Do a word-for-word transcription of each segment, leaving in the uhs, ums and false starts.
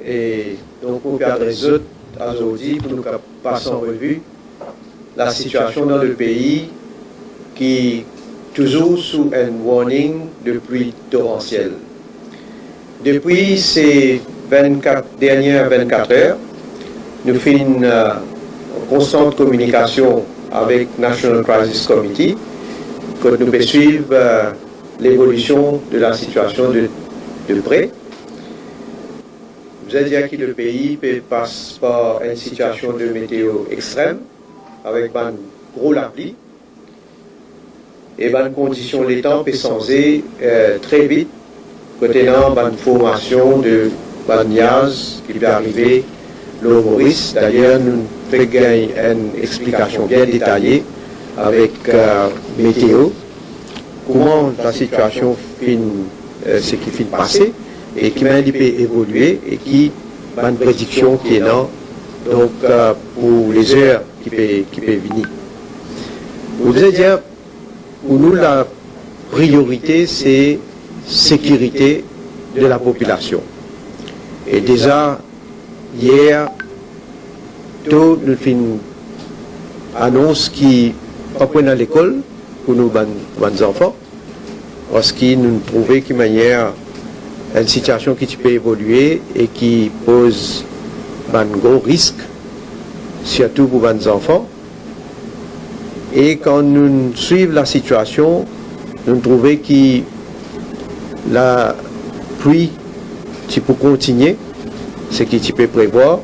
E donk, mo pe adres zot azordi pou nou kapav pas an revi lasitiasion dan lepei ki touzour sou enn warning de pli toransiel. Depi se vennkat, dernie vennkat er, nou finn, eh, an konstant kominikasion avek National Crisis Committee, kot nou pe swiv, eh, levolision de lasitiasion de, de pre. Bizin dir ki lepei pe pas par enn sitiasion de meteo extrem, avek bann gro lapli, e bann kondision letan pe sanze, eh, tre vit, kot ena bann formasion de bann niaz ki pe arive lor Moris. Dayer, nou fek gagn enn explikasion bien detaye avek, eh, meteo, kouma lasitiasion finn, eh, seki finn pase, e ki mannyer li pe evolie, e ki bann prediksion ki ena, donk, eh, pou lezer ki pe, ki pe vini. Mo bizin dir, pou nou, lapriorite se sekirite de lapopilasion. E deza, yer to, nou finn anons ki pa pou ena lekol pou nou bann, bann zanfan, parski nou trouve ki mannyer enn sitiasion ki ti pe evolie e ki poz bann gro risk, sirtou pou bann zanfan. E kan nou swiv lasitiasion, nou trouve ki lapli ti pou kontigne, seki ti pe prevwar.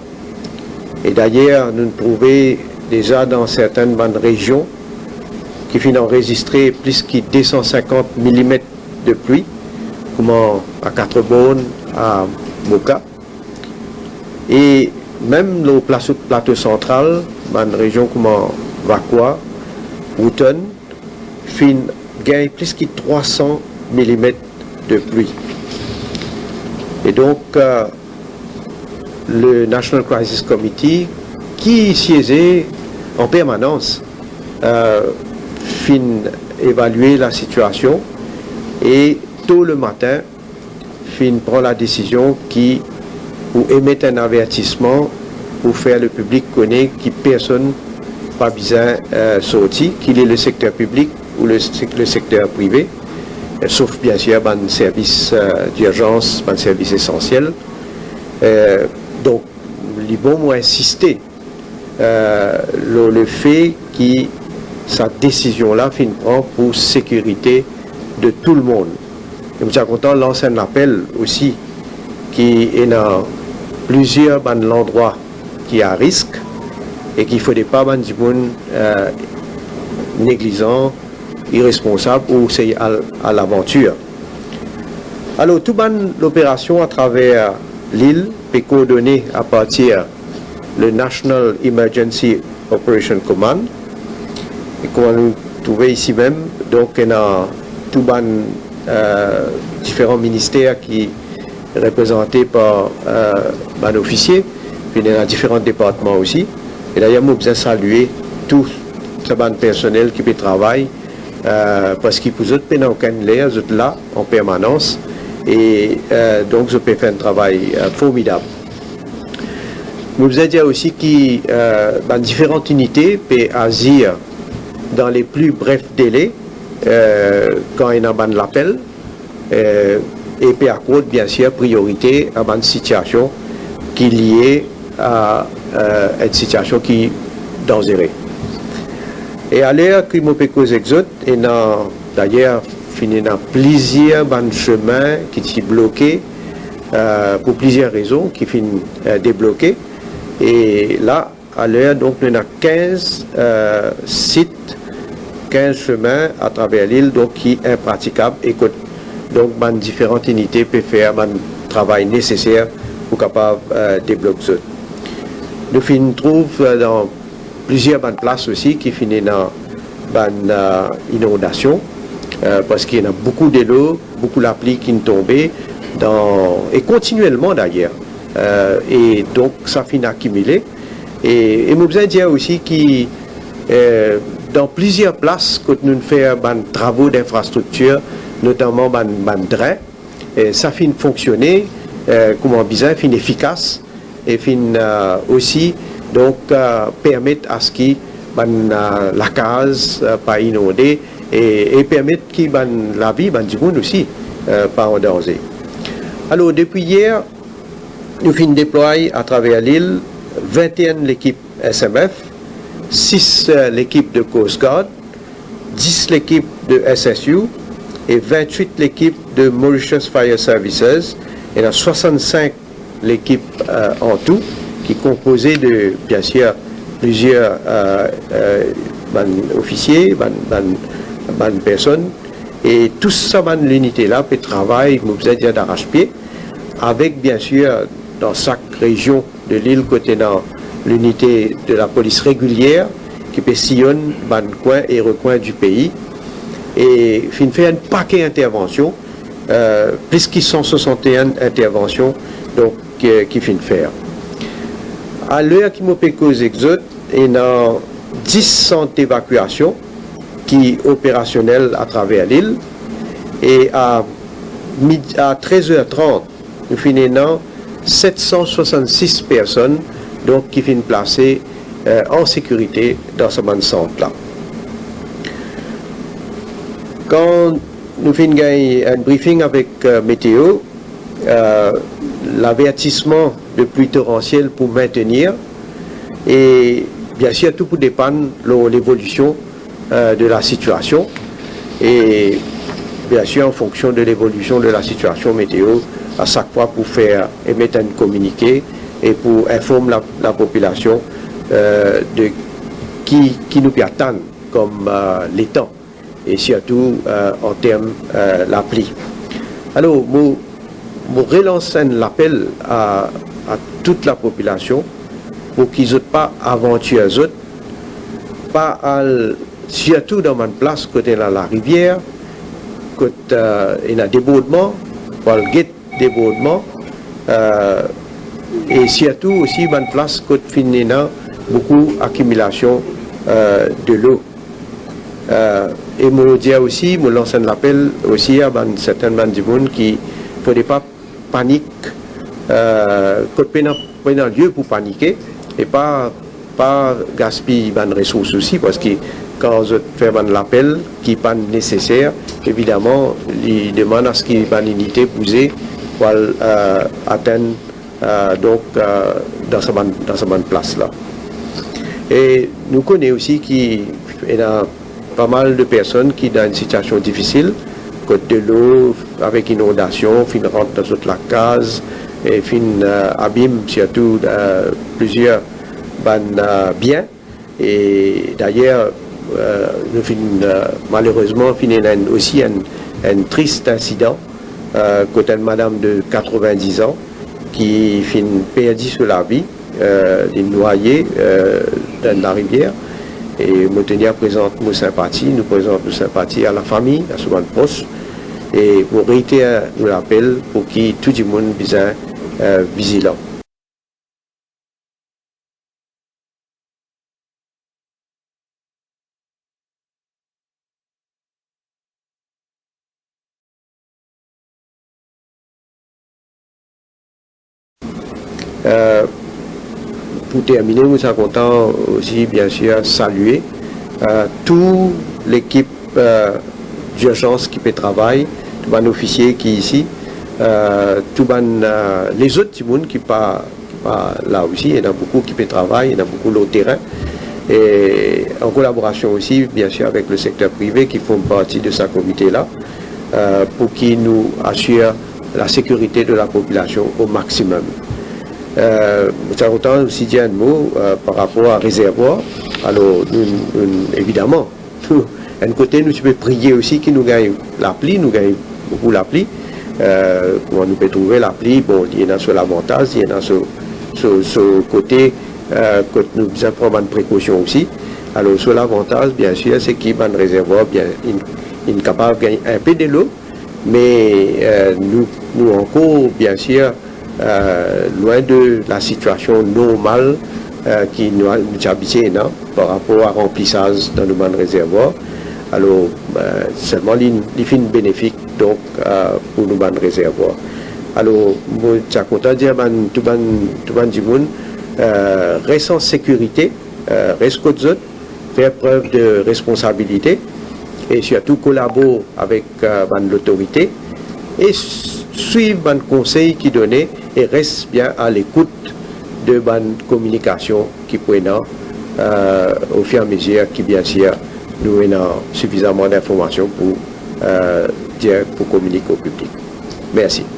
E dayer, nou trouve deza dan sertenn bann rezion ki finn anrezistre plis ki de san sinkant milimet de pli, kouma a Quatre-Bornes, a Moka. E mem lor plaso, Plato Santral, bann rezion kouma Vacoas, Wootton, finn gagn plis ki trwa san milimet de pli. E donk, eh, le National Crisis Committee, ki sieze an permanans, eh, finn evalie lasitiasion, e to lematin, finn pran ladesizion ki pou emet enn avertisman pou fer lepiblik kone ki personn pa bizin, eh, sorti, ki li le sekter piblik ou le sek-, le sekter prive, eh, sof biensir bann servis, eh, dirzans, bann servis esansiel. Eh, donk, li bon mo insiste, eh, lor lefe ki sa desizion la finn pran pou sekirite de tou lemonn. E mo ti a kontan lans enn lapel osi ki ena plizier bann landrwa ki a risk e ki fode pa bann dimoun, eh, neglizan, iresponsab ou sey al, al lavantir. Alor, tou bann loperasion atraver lil pe koordone apartir le National Emergency Operation Command. E kouma nou trouve isi mem, donk, ena tou bann, eh, diferan minister ki reprezante par, eh, bann ofisie, pi ena diferan departman osi. E dayer, mo bizin salie tou sa bann personel ki pe travay, eh, parski pou zot pena okenn ler, zot la an permanans, e, eh, donk zot pe fer enn travay, eh, formidab. Mo bizin dir osi ki, eh, bann diferan inite pe azir dan le pli bref dele, eh, kan ena bann lapel, eh, e pe akord, biensir, priorite a bann sitiasion ki lie a, eh, enn sitiasion ki danzere. E aler ki mo pe koz ek zot, ena, dayer, finn ena plizier bann semin ki ti bloke, eh, pou plizier rezon, ki finn, eh, debloke. E la, aler, donk, nou ena kinz, eh, sit, kinz semin atraver lil, donk, ki inpratikab e kot, donk, bann diferan inite pe fer bann travay neseser pou kapav, eh, deblok zot. Nou finn trouv, eh, dan plizier bann plas osi ki finn ena bann, eh, inondasion, eh, parski ena boukou delo, boukou lapli ki'nn tonbe dan, e kontinielman dayer. Eh, e donk, sa finn akimile. E, e mo bizin dir osi ki, eh, dan plizier plas kot nou'nn fer bann travo dinfrastriktir, notaman bann, bann dren, eh, sa finn fonksione, eh, kouma bizin, finn efikas, e finn, eh, osi, donk, eh, permet aski bann, eh, lakaz, eh, pa inonde, e, e permet ki bann lavi bann dimoun osi, eh, pa an danze. Alor, depi yer, nou finn deplway atraver lil vinte-enn lekip S M F, sis, eh, lekip de Coast Guard, dis lekip de S S U e vintwit lekip de Mauritius Fire Services. Ena swasannsink lekip, eh, an tou, ki konpoze de, biensir, plizier, eh, eh, bann ofisie, bann, bann, bann personn. E tou sa bann linite la pe travay, mo bizin dir, daras-pie, avek, biensir, dan sak rezion de lil kot ena linite de lapolis regilier ki pe sillonn bann kwin e rekwin di pei, e finn fer enn pake intervansion, eh, plis ki san swasantenn intervansion, donk, eh, ki finn fer. Aler ki mo pe koz ek zot, ena dis sant devakwasion ki operasionel atraver lil, e a mid-, a trez er trant, nou finn ena set san swasann-sis personn, donk, ki finn plase, eh, an sekirite dan sa bann sant la. Kan nou finn gagn enn briefing avek, eh, Meteo, eh, lavertisman de pli toransiel pou mintenir, e biensir tou pou depann lor levolision, eh, de lasitiasion, e biensir an fonksion de levolision de lasitiasion, Meteo a sak fwa pou fer emet enn kominike e pou inform la, lapopilasion, eh, de ki, ki nou pe atann kom, eh, letan, e sirtou, eh, an term, eh, lapli. Alor, mo, mo relans enn lapel a, a tou lapopilasion pou ki zot pa avantir zot, pa al, sirtou dan bann plas kot ena larivier, kot, eh, ena debordman, pou al get debordman, eh, e sirtou osi bann plas kot finn ena boukou akimilasion, eh, delo. Eh, e mo dir osi, mo lans enn lapel osi a bann, sertin bann dimoun ki fode pa panik, eh, kot pena, pena lie pou panike, e pa, pa gaspiy bann resours osi, parski kan zot fer bann lapel ki pa neseser, evidaman, li demann aski bann inite bouze pou al, eh, atenn, eh, donk, eh, dan sa bann, dan sa bann plas la. E nou kone osi ki ena pa mal de personn ki dan enn sitiasion difisil, kot delo avek inondasion finn rant dan zot lakaz e finn, eh, abim sirtou, eh, plizier bann, eh, bien. E dayer, eh, nou finn, eh, malerezman, finn ena enn, osi enn, enn tris insidan, eh, kot enn madam de katrovin-diz an ki finn perdi so lavi, eh, li nwaye, eh, dan larivier. E mo teni a prezant mo sinpati, nou prezant nou sinpati a lafami, a so bann pros. E mo reiter nou lapel pou ki tou dimoun bizin, eh, vizilan. Eh, pou termine, mo ti a kontan osi, biensir, salie, eh, tou lekip, eh, dirzans ki pe travay, tou bann ofisie ki isi, eh, tou bann, eh, lezot dimoun ki pa, ki pa la osi. Ena boukou ki pe travay, ena boukou lor terin. E an kolaborasion osi, biensir, avek le sekter prive ki form parti de sa komite la, eh, pou ki nou asir lasekirite de lapopilasion o maximum. Eh, mo ti a kontan osi dir enn mo, eh, par rapor a rezervwar. Alor, nou, nou, evidaman, nou, enn kote nou ti pe priye osi ki nou gagn lapli, nou gagn boukou lapli. Eh, kouma nou pe trouve lapli, bon, li ena so lavantaz, li ena so, so, so kote, eh, kot nou bizin pran bann prekosion osi. Alor, so lavantaz, biensir, se ki bann rezervwar, bien, inn, inn kapav gagn inpe delo, me, eh, nou, nou ankor, biensir, eh, lwin de lasitiasion normal, eh, ki nou, nou ti abitie ena par rapor a ranplisaz dan nou bann rezervwar. Alor, eh, selman li, li finn benefik, donk, eh, pou nou bann rezervwar. Alor, mo ti a kontan dir bann, tou bann, tou bann dimoun, euh, res an sekirite, euh, res kot zot, fer prev de responsabilite e sirtou kolabor avek, euh, bann lotorite e s-, swiv bann konsey ki done e res bien a lekout de bann kominikasion ki pou ena, euh, ofir-a-mezir ki, bien sir, nou ena sifizaman dinformasion pou, euh, dir, pou kominik o piblik. Mersi.